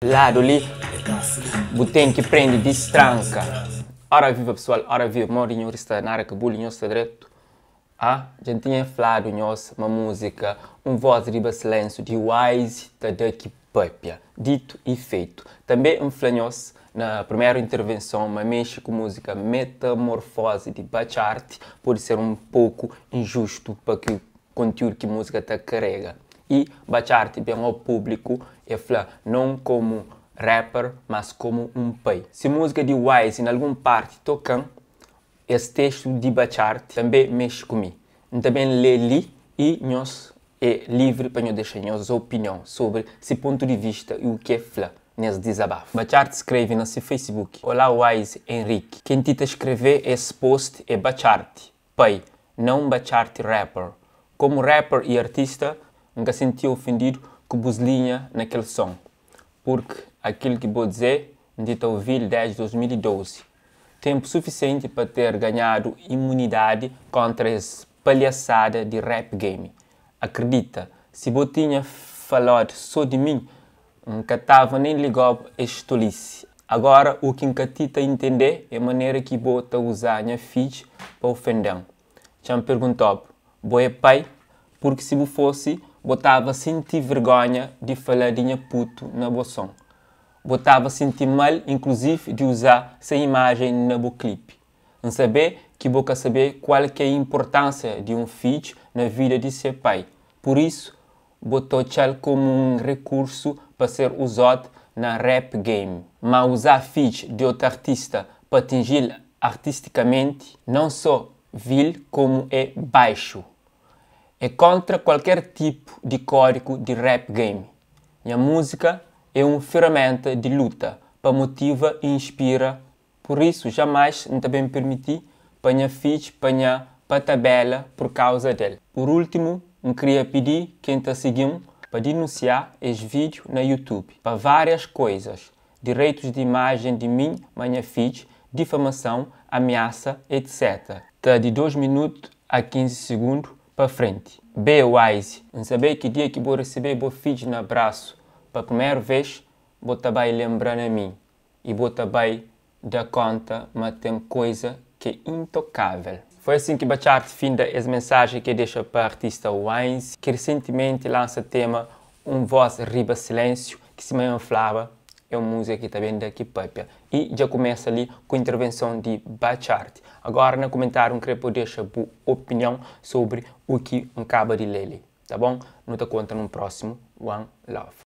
Ladu li bu ten ki prende distranka. Ora viva pesoal, ora viva, modi nho sta nada ka buli nho sta dretu? Ah, dja N tinha fladu nhos ma múzika Un Voz Riba Silénsiu di Wise ta da ki pâpia. Ditu y feitu. Tanbê N fla nhos na primeru intervenson ma mexe ku múzika Metamorfozi di Batchart pode ser un poku injustu pa ki kontiúdu ki múzika ta karega. Y Batchart ben ao públiku e fla non komu rapper mas komu un pai. Si múzika di Wise na algun parti toka-m, es testu di Batchart tanbê mexe ku mi. N ta ben lê li y nhos é livri pa nhos dexa nhos opinion sobri si pontu di vista y u ki e fla nes dizabafu. Batchart skreve na si Facebook, Olá Wise Henrique, ken ti ta skrevê es post é Batchart, pai, não Batchart rapper. Komu rapper y artista, N ka sinti ofendidu ku bus linha na kel son, purk akil ki bo dzê N ti ta uvi-l desdi 2012. Tenpu sufisienti pa ter ganhadu imunidadi kontra es palhasada di rap game. Akredita, si bo tinha falod so di mi, N ka tava nen ligob es tolisi. Agora u ki N ka ti ta intendê é manera ki bo ta uzá nha fidj pa ofende-m. Txa-m perguntob, bo é pai? Purki si bu fosi, bo tava sinti vergonha di falá di nha putu na bo son. Bo tava sinti mal inklusiv di uzá se imajen na bo klipi. N sabê ki bo ka sabê kual k'é inportánsia di un fidj na vida di se pai. Pur isu, bo ta otxa-l komu un rekursu pa ser uzód na rap game. Ma uzá fidj di otu artista pa atinji-l artistikamenti, non só vil komu é baixu. É kontra kualker tipu di kódigu di rap game. Nha múzika é un feraménta di luta pa motiva y inspira Pur isu, jamais N ta ben pirmiti pa nha fidj panha pa tabela pur kauza del. Pur ultimu, N kria pidi ken ta sigi-m pa dinunsiá es vídiu na YouTube pa várias koizas, direitus di imajen di min ma nha fidj, difamason, amiasa, etc. Ta di 2 minutu a 15 sigundu pa frenti. B Wise, N sabê ki dia ki bo resebê bo fidj na brasu pa primeru vez, bo ta bai lenbrá na mi y bo ta bai da konta ma ten koiza k'é intokável. Foi asin ki Batchart finda es mensajen ki e dexa pa artista Wines, ki risentimenti lansa tema Un Voz Riba Silénsiu, ki sima N flaba é un múzika ki ta ben da ki papia. Y dja kumesa li ku intervenson di Batchart. Agora na kumentáriu N kre pa bu dexa bu opinion sobri u ki N kaba di lé li. Ta bon? Nu ta kontra nun prósimu. One love.